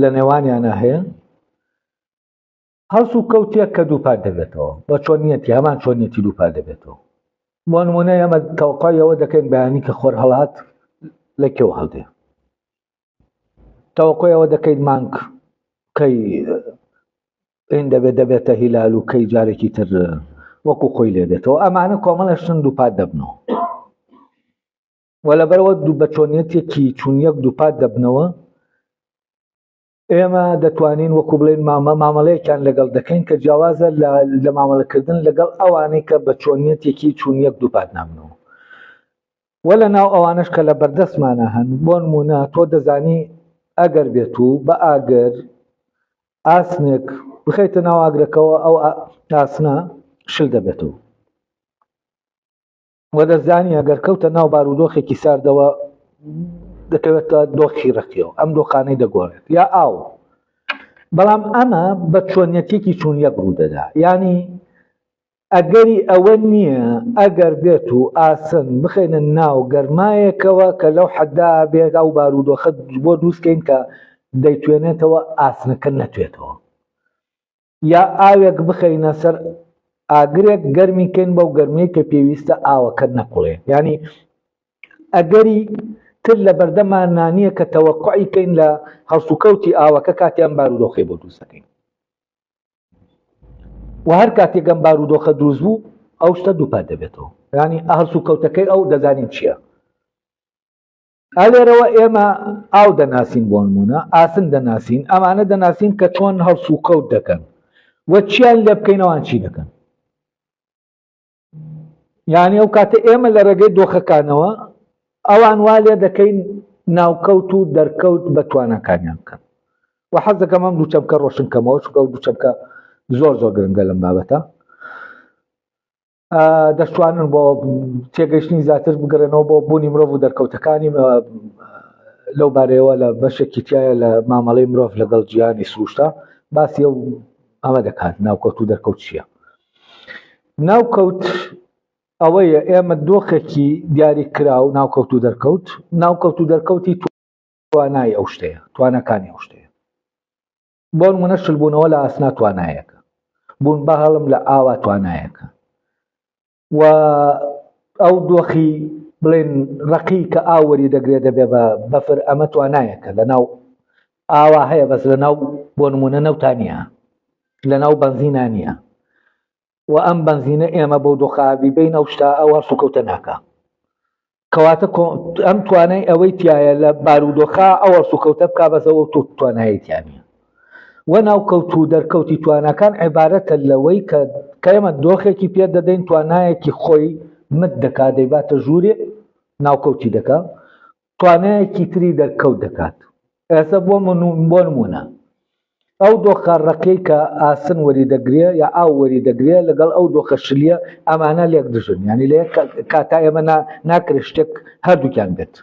S1: لە نێوانیانە هەیە هەڵس و کەوتێک کە دووپات دەبێتەوە بە چۆنیەتی هەمان چۆنیەتی دووپات دەبێتەوە بۆ نمونە ئێمە تەوقای ئەوە دەکەین بەیانی کە خۆر هەڵات لە کێوە هەڵدێ تەوەقۆی ئەوە دەکەین مانگ کەی ئین دەبێت دەبێتە هیلال و کەی جارێکی تر وەکو خۆی لێ دێتەوە ئەمانە کۆمەڵە شتن دووپات دەبنەوە و لەبەرەوە دوو بە چۆنیەتێکی چون یەک دووپات دەبنەوە ئێمە دەتوانین وەکو بڵێن مامە مامەڵەیەکیان لەگەڵ دەکەین کە جیاوازە لە مامەڵەکردن لەگەڵ ئەوانەی کە بە چۆنیەتێکی چون یەک دووپات نابنەوە وە لە ناو ئەوانەش کە لە بەردەستمانە هەن بۆ نمونە تۆ دەزانی ئەگەر بێت و بە ئاگر ئاسنێک بخەیتە ناو ئاگرەکەوە ئەو ئاسنە شل دەبێتەوە وە دەزانی ئەگەر کەوتە ناو بارودۆخێکی ساردەوە دەکەوێتە دۆخی ڕقیەوە ئەم دۆخانەی دەگۆڕێت یا ئاو بەڵام ئەمە بە چۆنیەتێکی چون یەک ڕوودەدا ینی ئەگەری ئەوە نییە ئەگەر بێت و ئاسن بخەینە ناو گەرمایەکەوە کە لەو حەدا بێت ئەو بارودۆخە بۆ دروستکەین کە دەیتوێنێتەوە ئاسنەکە نەتوێتەوە یا ئاوێک بخەینە سەر. ئاگرێک گەرمی کەین بەو گەرمیەی کە پێویستە ئاوەکە نەکوڵێ یعنی ئەگەری تر لە بەردەمان نانیە کە تەوەقعی کەین لە هەڵسوکەوتی ئاوەکە کاتیان بارودۆخی بۆ دروست دەکەین و هەر کاتێک ئەم بارودۆخە دروست بوو ئەو شتە دووپات دەبێتەوە ینی هەڵسوکەوتەکەی ئەو دەزانین چییە ئالێرەوە ئێمە ئاو دەناسین بۆ نمونە ئاسن دەناسین ئەمانە دەناسین کە چۆن هەڵسوکەوت دەکەن و چیان لێ بکەینەوان چی دەکەن یعنی ئەو کاتە ئێمە لە ڕێگەی دۆخەکانەوە ئەوان وا لێ دەکەین ناوکەوت و دەرکەوت بە تواناکانیان بکەن و حەز دەکەم ئەم دوو چەمکە ڕۆشن کەمەوە چونکە ئەو دوو چەمکە زۆر زۆر گرنگە لەم بابەتە دەشتوانن بۆ تێگەیشتنی زیاتر بگەڕێنەوە بۆ بوونی مرۆڤ و دەرکەوتەکانی لەو بارەیەوە لە بەشێکی تایە لە مامەڵەی مرۆڤ لەگەڵ جیهانی سروشتا باسی ئەو ئەمە دەکات ناوکەوت و دەرکەوت چییە ناوکەوت ئەوەیە ئێمە دۆخێکی دیاری کراو ناوکەوت و دەرکەوت ناوکەوت و دەرکەوتی توانای ئەو شتەیە توانەکانی ئەو شتەیە بۆ نمونە شلبوونەوە لە ئاسنا توانایەکە بوون بە هەڵم لە ئاوا توانایەکە و ئەو دۆخی بڵێن ڕقی کە ئاو وەری دەگرێت دەبێ بە بەفر ئەمە توانایەکە لە ناو ئاوا هەیە بەس لە ناو بۆ نمونە نەوتانە لە ناو بەنزینا نییە و ئەم بەنزینە ئێمە بۆ دۆخابی بین ئەو شتا ئەو هەڵسوکەوتە ناکە کەواتە ئەم توانای ئەوەی تایە لە بارودۆخا ئەو هەڵسوکەوتە بکا بەسەوە تۆ توانایی تیانە و ناوکەوت و دەرکەوتی تواناکان عیبارەتە لەوەی کە کە ئێمە دۆخێکی پێ دەدەین توانایەکی خۆی مت دەکا دەیباتە ژوورێ ناوکەوتی دەکا توانایەکی تری دەرکەوت دەکات ئێستا بۆ بۆ نمونە ئەو دۆخە ڕەقەی کە ئاسن وەری دەگرێ یا ئاو وەری دەگرێ لەگەڵ ئەو دۆخە شلیە ئەمانە لێک دژن ینی لە کاتا ئێمە ناکرێت شتێک هەردووکیان بێت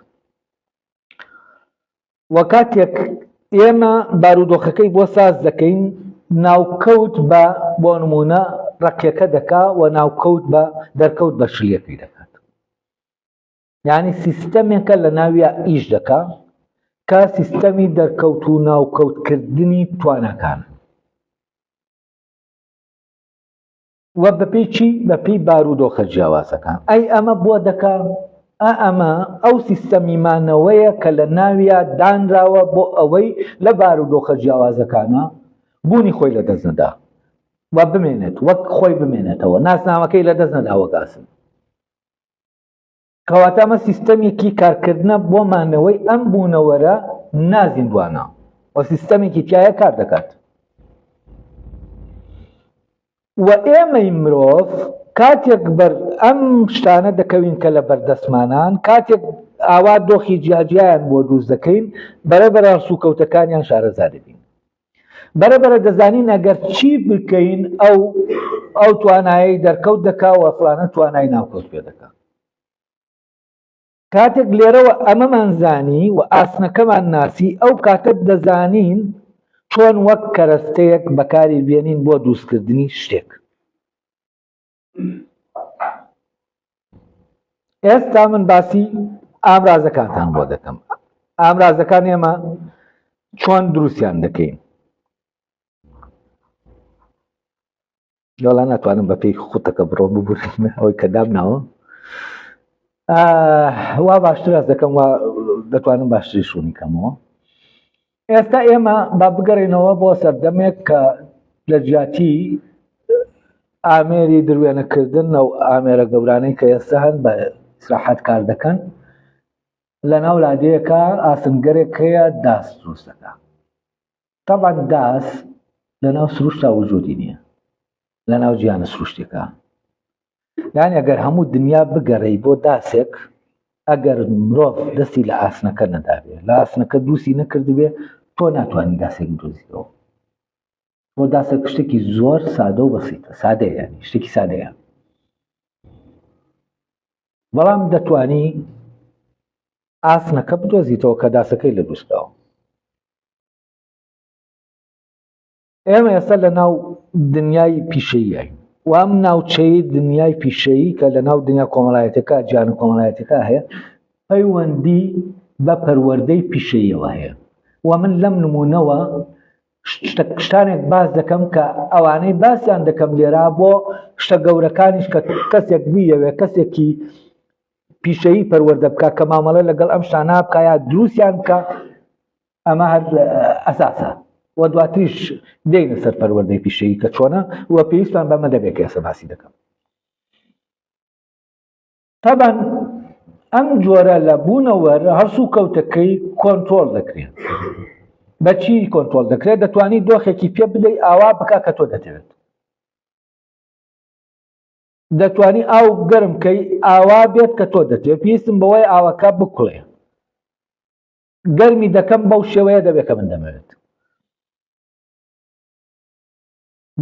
S1: و کاتێک ئێمە بارودۆخەکەی بۆ ساز دەکەین ناوکەوت بە بۆ نمونە ڕەقیەکە دەکا و ناوکەوت بە دەرکەوت بە شلیەکەی دەکات یعنی سیستەمێکە لە ناویا ئیش دەکا کە سیستەمی دەرکەوت و ناوکەوتکردنی تواناکان و بەپێی چی؟ بەپێی بارودۆخە جیاوازەکان. ئەی ئەمە بۆ دەکا؟ ئا ئەمە ئەو سیستەمی مانەوەیە کە لە ناویا دانراوە بۆ ئەوەی لە بارودۆخە جیاوازەکانە بوونی خۆی لەدەست نەدا و بمێنێت وەک خۆی بمێنێتەوە ناسنامەکەی لەدەست نەدا وەک ئاسن. کەواتە ئەمە سیستەمێکی کارکردنە بۆ مانەوەی ئەم بوونەوەرە نازیندوانە و سیستەمێکی تایە کار دەکات و ئێمەی مرۆڤ کاتێک بەر ئەم شتانە دەکەوین کە لە بەردەستمانان کاتێک ئاوا دۆخی جیاجیایان بۆ دروست دەکەین بەرەبەرە سوکەوتەکانیان شارەزا دەبین بەرەبەرە دەزانین ئەگەر چی بکەین ئەو ئەو توانایی دەرکەوت دەکا و فلانە توانای ناوکەوت پێ دەکا کاتێک لێرەوە ئەمەمان زانی و ئاسنەکەمان ناسی ئەو کاتە دەزانین چۆن وەک کەرەستەیەک بەکاری بێنین بۆ دروستکردنی شتێک ئێستا من باسی ئامرازەکانتان بۆ دەکەم ئامرازەکان ئێمە چۆن دروستیان دەکەین وەڵا ناتوانم بە پێی خوتەکە بڕۆم ببورن ئەوەی کە دامناوە وا باشتر هەست دەکەم وا دەتوانم باشتری شوونی کەمەوە ئێستا ئێمە با بگەڕێنەوە بۆ سەردەمێک کە لە جیاتی ئامێری دروێنەکردن ئەو ئامێرە گەورانەی کە ئێستا هەن بە ئیسراحەت کار دەکەن لە ناو لادێیەکە ئاسنگەرێک هەیە داس دروست دەکا تەبعەن داس لە ناو سروشتا وجودی نییە لە ناو جیانە سروشتێکە یان ئەگەر هەموو دنیا بگەڕێی بۆ داسێک ئەگەر مرۆڤ دەستی لە ئاسنەکە نەدابێ لە ئاسنەکە دووسی نەکردبێ تۆ ناتوانانی داسێک بدۆزیتەوە بۆ داسێک شتێکی زۆر سادە و بەسیتە سادەیە ینی شتێکی سادەیە بەڵام دەتوانی ئاسنەکە بدۆزیتەوە کە داسەکەی لە دروستکراوە ئێمە ئێستا لە ناو دنیای پیشەیین و ئەم ناوچەی دنیای پیشەیی کە لە ناو دنیا کۆمەڵایەتەکە جیان کۆمەڵایەتەکە هەیە پەیوەندی بە پەروەردەی پیشەیەوە هەیە و من لەم نمونەوە شتانێک باس دەکەم کە ئەوانەی باسیان دەکەم لێرە بۆ شتە گەورەکانیش کە کەسێک بیەوێ کەسێکی پیشەیی پەروەردە بکە کە مامەڵە لەگەڵ ئەم شتانە بکە یا دروستیان بکە ئەمە هەر ئەساسە و دواتریش دێینە سەر پەروەردەی پیشەیی کە چۆنە و پێویستمان بەمە دەبێت کە ئێستا باسی دەکەم. تەبەن ئەم جۆرە لە بوونەوەر هەڵسو کەوتەکەی کۆنترۆڵ دەکرێت. بەچی کۆنترۆڵ دەکرێت؟ دەتوانی دۆخێکی پێ بدەی ئاوا بکە کە تۆ دەتەوێت. دەتوانی ئاو گەرم کەی ئاوا بێت کە تۆ دەتەوێت. پێویستم بەوەی ئاوەکە بکوڵێ. گەرمی دەکەم بەو شێوەیە دەبێت کە من دەمەوێت.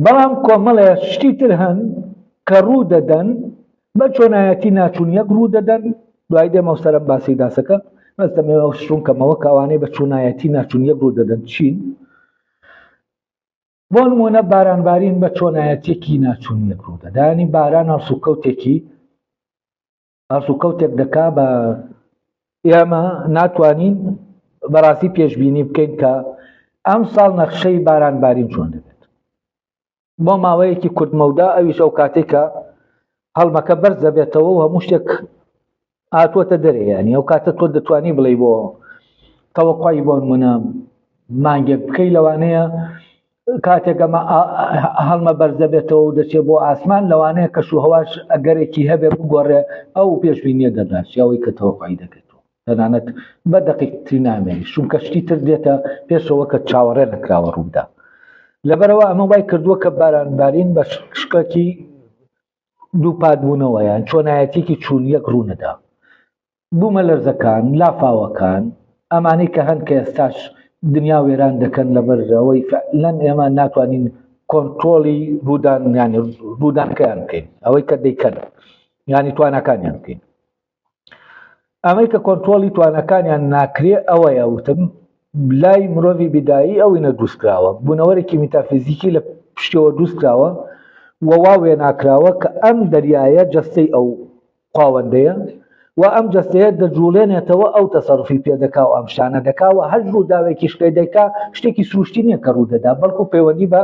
S1: بەڵام کۆمەڵێ شتی تر هەن کە ڕوو دەدەن بە چۆنایەتی ناچون یەک ڕوو دەدەن دوای دێمەوە سەرم باسی داسەکە بەس دەمەوێت ئەو شتون کەمەوە کە ئەوانەی بە چۆنایەتی ناچون یەک ڕوو دەدەن چین بۆ نمونە بارانبارین بە چۆنایەتێکی ناچون یەک ڕوو دەدانی باران هەڵسوکەوتێکی هەڵسوکەوتێک دەکا بە ئێمە ناتوانین بەڕاستی پێشبینی بکەین کە ئەم ساڵ نەخشەی بارانبارین چۆن دەبێت بۆ ماوەیەکی کورتمەودا ئەویش ئەو کاتێک کە هەڵمەکە بەرز دەبێتەوە و هەموو شتێک هاتووەتە دەرێ ینی ئەو کاتە تۆ دەتوانی بڵێ بۆ تەوەقعی بۆ نمونە مانگێک بکەی لەوانەیە کاتێک ئەمە هەڵمە بەرز دەبێتەوە و دەچێت بۆ ئاسمان لەوانەیە کەش و هەواش ئەگەرێکی هەبێ بگۆڕێ ئەو پێشبینیە دەرداچی ئەوەی کە تەوەقعی دەکرێت تەنانەت بە دەقیقتری نامێنی چونکە شتی تر دێتە پێشەوە کە چاوەڕێ نەکراوە ڕووبدا لەبەرەوە ئەمە وای کردووە کە بارانبارین بە شکڵێکی دووپات بوونەوە یان چۆنایەتێکی چوون یەک ڕوونەدا بوومەلەرزەکان، لافاوەکان، ئەمانەی کە هەن کە ئێستاش دنیا وێران دەکەن لەبەر ئەوەی فعلەن ئێمە ناتوانین کۆنترۆڵی ڕوودان یانی ڕوودانەکەیان بکەین ئەوەی کە دەیکەن یانی تواناکانیان بکەین ئەمەی کە کۆنترۆڵی توانەکانیان ناکرێ ئەوەیە وتم لای مرۆڤی بیدایی ئەوی نەدروستکراوە بوونەوەرێکی میتافیزیکی لە پشتەوە دروستکراوە و وا وێناکراوە کە ئەم دەریایە جەستەی ئەو خواوەندەیە و ئەم جەستەیە دەجوڵێنێتەوە ئەو تەسەروفی پێ دەکا و ئەم شتانە دەکا و هەر ڕووداوێکیش پێ دەکا شتێکی سروشتی نییە کە ڕوو دەدا بەڵکو پەیوەندی بە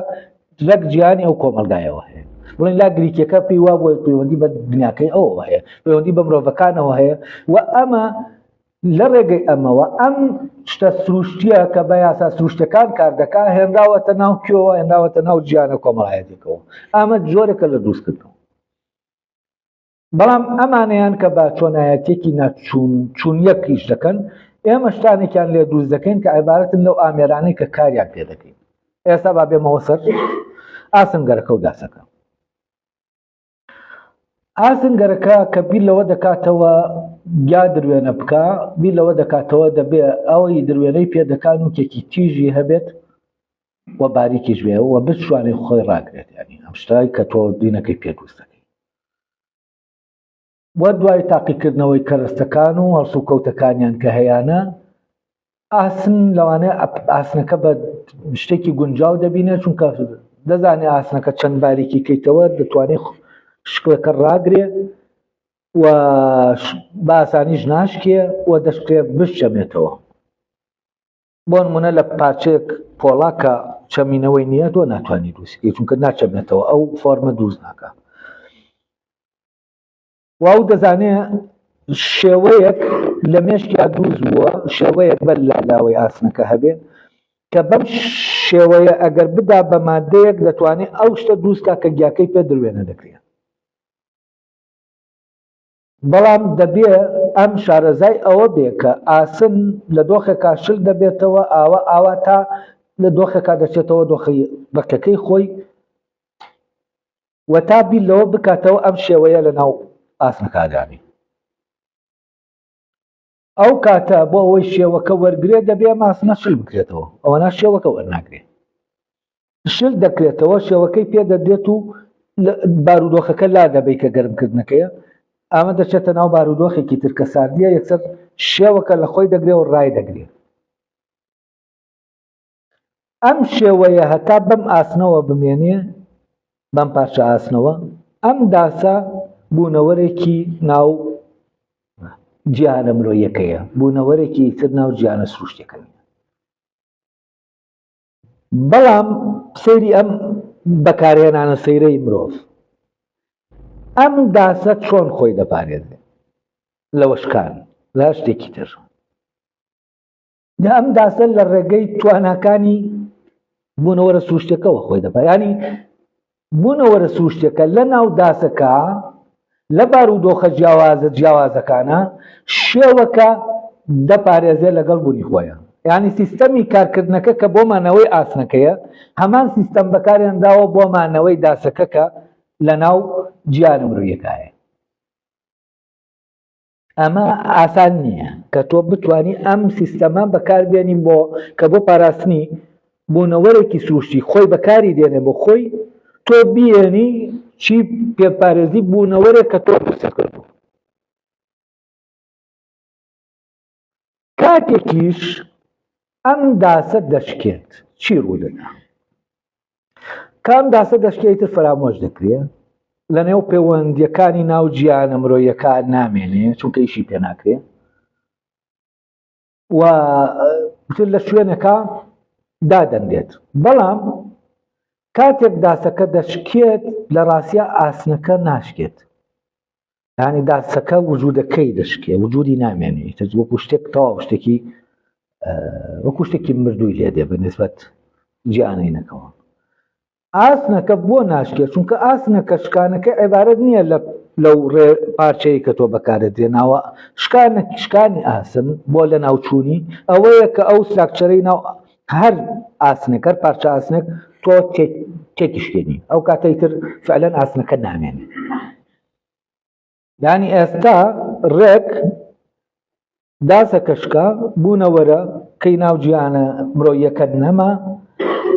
S1: لەک جیهانی ئەو کۆمەڵگایەوە هەیە بڵێن لا گریکیەکە پێی وا بووە پەیوەندی بە دنیاکەی ئەوەوە هەیە پەیوەندی بە مرۆڤەکانەوە هەیە و ئەمە لە ڕێگەی ئەمەوە ئەم شتە سروشتیە کە بە یاسا سروشتەکان کار دەکا هێنراوەتە ناو کوێوە هێنراوەتە ناو جیانە کۆمەڵایەتێکەوە ئەمە جۆرێکە لە دروستکردنەوە بەڵام ئەمانەیان کە بە چۆنایەتیەکی ناچوون چوون یەک ئیش دەکەن ئێمە شتانێکیان لێ دروست دەکەین کە عیبارەتن لەو ئامێرانەی کە کاریان پێ دەکەین ئێستا با بێمەوە سەر ئاسنگەرەکە و داسەکە ئاسنگەرەکە کە بیر لەوە دەکاتەوە گیا دروێنە بکە بیر لەوە دەکاتەوە دەبێ ئەوەی دروێنەی پێ دەکان و کێکی تیژی هەبێت و باریکیش بێ و بتوانێت خۆی ڕاگرێت ینی ئەم شتای کە تۆ دینەکەی پێ دروست دەکەی و دوای تاقیکردنەوەی کەرەستەکان و هەڵسوکەوتەکانیان کە هەیانە ئاسن لەوانەیە ئاسنەکە بە شتێکی گونجاو دەبینێت چونکە دەزانێت ئاسنەکە چەند باریکی کەیتەوە دەتوانێت شکلەکە ڕاگرێ و بە ئاسانیش ناشکێ و دەشکرێ بشچەمێتەوە بۆ نمونە لە پارچەیەک پۆڵا کە چەمینەوەی نییە تۆ ناتوانانی دروستکەی چونکە ناچەمێتەوە ئەو فۆرمە دروست ناکە واو دەزانێ شێوەیەک لە مێشکیا دروست بووە شێوەیەک بەر لە لاوەی ئاسنەکە هەبێ کە بەم شێوەیە ئەگەر بدا بە مادەیەک دەتوانێت ئەو شتە دروستکە کە گیاکەی پێ دروێنە دەکرێت بەڵام دەبێ ئەم شارەزای ئەوە بێ کە ئاسن لە دۆخێکا شل دەبێتەوە ئاوا ئاوا تا لە دۆخێکا دەچێتەوە دۆخی ڕەقەکەی خۆی و تا بیر لەوە بکاتەوە ئەم شێوەیە لە ناو ئاسنەکە دانێ. ئەو کاتە بۆ ئەوەی شێوەکە وەرگێ دەبێ ئاسنە شل بکرێتەوە ئەوەنا شێوەکە وەرناگرێ شل دەکرێتەوە شێوەکەی پێ دەدرێت و بارودۆخەکە لا دەبەی کە گەرمکردنەکەیە ئەمە دەچێتە ناو بارودۆخێکی تر کە ساردیە یەکسەر شێوەکە لە خۆی دەگرێ و ڕای دەگرێ ئەم شێوەیە هەتا بەم ئاسنەوە بمێنێ بەم پارچە ئاسنەوە ئەم داسە بوونەوەرێکی ناو جیهانە مرۆیەکەیە بوونەوەرێکی تر ناو جیهانە سروشتەکە نیە. بەڵام سەیری ئەم بەکارهێنانە سەیرەی مرۆڤ ئەم داسە چۆن خۆی دەپارێزێ لە وەشکان لە شتێکی تر ئەم داسە لە ڕێگەی تواناکانی بوونەوەرە سروشتەکەەوە خۆی دەپا ینی بوونەوەرە سروشتەکە لە ناو داسەکە لە بارودۆخە جیاوازە جیاوازەکانە شێوەکە دەپارێزێ لەگەڵ بوونی خۆیان یعنی سیستەمی کارکردنەکە کە بۆ مانەوەی ئاسنەکەیە هەمان سیستەم بەکارێنراوە بۆ مانەوەی داسەکە کە لە ناو گیانە مرۆیەکایە. ئەمە ئاسان نییە کە تۆ بتانی ئەم سیستەمە بەکاربێنین بۆ کە بۆ پاراستنی بوونەوەرێکی سروشتی خۆی بەکاری دێنێ بۆ خۆی تۆ بیێنی چی پێپارێزی بوونەوەرێک کە تۆ کردو کاتێکیش ئەم داسە دەشکێت چی ڕوودەدا؟ کام داسە دەشکێت تر فەرامۆش دەکرێت لە نێو پەیوەندیەکانی ناو گیانە مرۆیەکان نامێنێ چونکە ئیشی پێ ناکرێ و تر لە شوێنەکە دادەنرێت بەڵام کاتێک داسەکە دەشکێت لە ڕاستە ئاسنەکە ناشکێت یانی داسەکە وجودەکەی دەشکێ وجودی نامێنێ ئیتر وەکو شتێک تەواو شتێکی وەکو شتێکی مردووی لێ دێ بە نسبەت جیانینەکەەوە ئاسنەکە بۆ ناشکێ چونکە ئاسنەکە شکانەکە عێبارەت نییە لە لەو ڕێ پارچەیە کە تۆ بەکارت دێناوە شکانە شکانی ئاسن بۆ لە ناوچوونی ئەوەیە کە ئەو structure ەی ناو هەر ئاسنێک هەر پارچە ئاسنێک تۆ تێکیشکێنی ئەو کاتەی تر فعلەن ئاسنەکە نامێنێ یانی ئێستا ڕێک داسە کەشکا بوونەوەرە کەی ناو گیانە مرۆیەکە نەما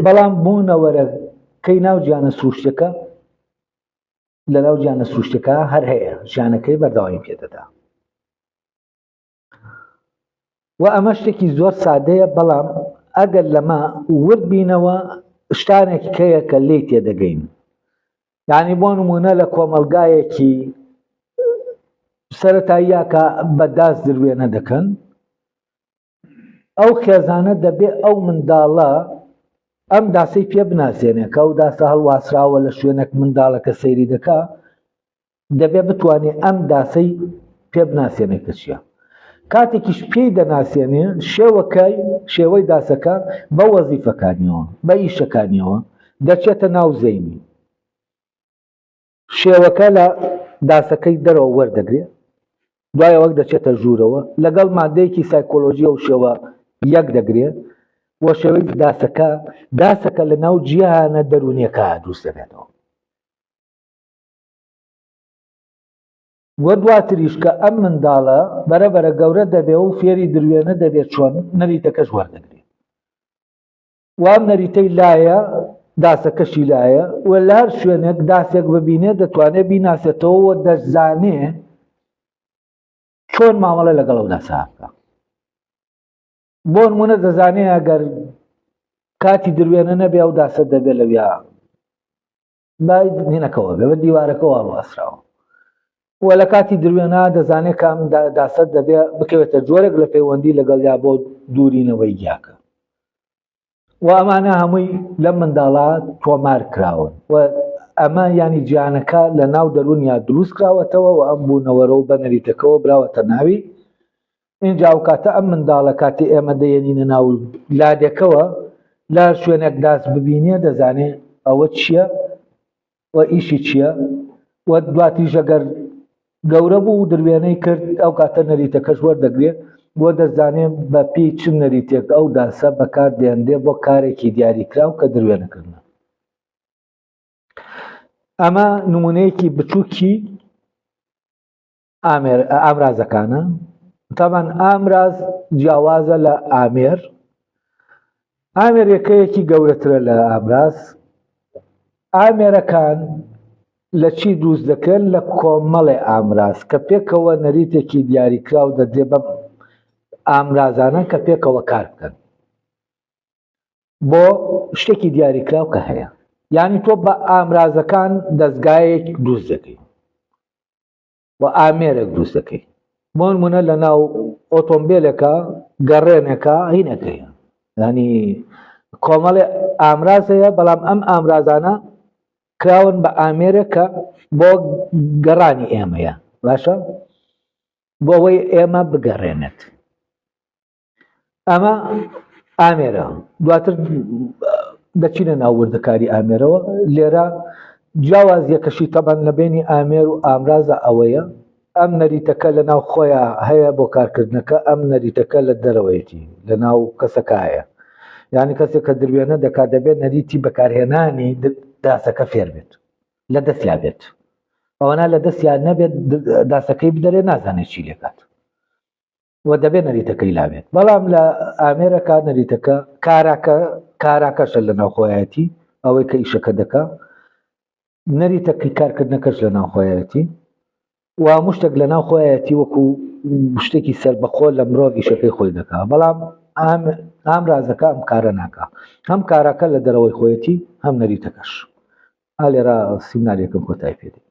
S1: بەڵام بوونەوەرە کەی ناو گیانە سروشتەکە لە ناو گیانە سروشتەکە هەر هەیە ژیانەکەی بەردەوامی پێدەدا و ئەمە شتێکی زۆر سادەیە بەڵام ئەگەر لەمە ورد بینەوە شتانێک کەیە کە لێی تێدەگەین یعنی بۆ نمونە لە کۆمەلگایەکی سەتاییە کە بە داس دروێنە دەکەن ئەو خێزانە دەبێ ئەو منداڵە ئەم داسەی پێ بناسێنێ کە ئەو داسە هەڵواسراوە لە شوێنێک منداڵەکە سەیری دەکا دەبێ بتوانێ ئەم داسەی پێ بناسێنێ کە چییە. کاتێکیش پێی دەناسێنێ شێوەکەی شێوەی داسەکە بە وەزیفەکانیەوە بە ئیشەکانیەوە دەچێتە ناو زەینی. شێوەکە لە داسەکەی دەرەوە وەردەگرێ دوای ئەوەک دەچێتە ژوورەوە لەگەڵ مادەیەکی سایکۆلۆژی ئەو شێوە یەک دەگرێ و شێوەی داسەکە داسەکە لە ناو جیهانە دەروونیەکە دروست دەبێتەوە. وە دواتریش کە ئەم منداڵە بەرە بەرە گەورە دەبێ و فێری دروێنە دەبێت چۆن نەریتەکەش وەردەگرێ و ئەم نەریتەی لایە داسەکەشی لایە و لە هەر شوێنێک داسێک ببینێ دەتوانێت بیناسێتەوە و دەزانێ چۆن مامەڵە لەگەڵ ئەو داسە بکە بۆ نمونە دەزانێ ئەگەر کاتی دروێنە نەبێ ئەو داسە دەبێت لەویا بای هینەکەوە بێ بە دیوارەکەوە هەڵواسراوە و لە کاتی دروێنا دەزانێت کام داسەت دەبێ بکەوێتە جۆرێک لە پەیوەندی لەگەڵیا بۆ دوورینەوەی گیاکە و ئەمانە هەمووی لەم منداڵە تۆمار کراون و ئەمە ینی گیانەکە لە ناو دەروونیا دروست کراوەتەوە و ئەم بوونەوەرە و بە نەریتەکەەوە براوەتە ناوی اینجا ئەو کاتە ئەم منداڵە کاتی ئێمە دەیەنینە ناو لادێکەوە لە شوێنێک داس ببینێ دەزانێ ئەوە چییە و ئیشی چییە و دواتریش ئەگەر گەورە بوو و دروێنەی کرد ئەو کاتە نەریتەکەش وەردەگرێ بۆ دەزانێ بە پێی چ نەریتێک ئەو داسە بەکار دێنرێ بۆ کارێکی دیاریکراو کە دروێنەکردنە. ئەمە نمونەیەکی بچووکی ئامێر ئامرازەکانە تاوان ئامراز جیاوازە لە ئامێر ئامێر یەکەیەکی گەورەترە لە ئامراز ئامێرەکان لە چی دروست دەکرێن لە کۆمەڵێ ئامراز کە پێکەوە نەریتێکی دیاریکراو دەدرێ بەم ئامرازانە کە پێکەوە کار بکەن بۆ شتێکی دیاریکراو کە هەیە یعنی تۆ بە ئامرازەکان دەستگایەک دروست دەکەی و ئامێرێک دروست دەکەی بۆ نمونە لە ناو ئۆتۆمبیلێکە گەڕێنێکە هینەکەی ینی کۆمەڵێ ئامراز هەیە، بەڵام ئەم ئامرازانە کراون بە ئامێرێک کە بۆ گەڕانی ئێمەیە، باشە، بۆ ئەوەی ئێمە بگەڕێنێت. ئەمە ئامێرە. دواتر دەچینە ناو وردەکاری ئامێرەوە. لێرە جیاوازیەکەشی تەبەن لە بینی ئامێر و ئامرازە ئەوەیە ئەم نەریتەکە لە ناو خۆیان هەیە بۆ کارکردنەکە، ئەم نەریتەکە لە دەرەوەیەتی لە ناو کەسەکایە. یعنی کەسێک کە دروێنە دەکات دەبێت نەریتی بەکارهێنانی داسەکە فێر بێت، لە دەستیا بێت. ئەوەنا لە دەستیان نەبێت داسەکەی بدەرێ نازانێت چی لێکات و دەبێت نەریتەکەی لابێت. بەڵام لە ئامێرەکە نەریتەکە کاراکە کاراکەشە لە ناوخۆیەتی، ئەوەی کە ئیشەکە دەکا نەریتەکەی کارکردنەکەش لە ناوخۆیەتی و هەموو شتێک لە ناو خۆیەتی وەکو شتێکی سەربەخۆ لە مرۆڤ ئیشەکەی خۆی دەکا. بەڵام ئامرازەکە ئەم کارە ناکا، هەم کارەکە لە دەرەوەی خۆیەتی هەم نەریتەکەش. ئا لێرە سیمنارێکم کۆتایی پێدێ.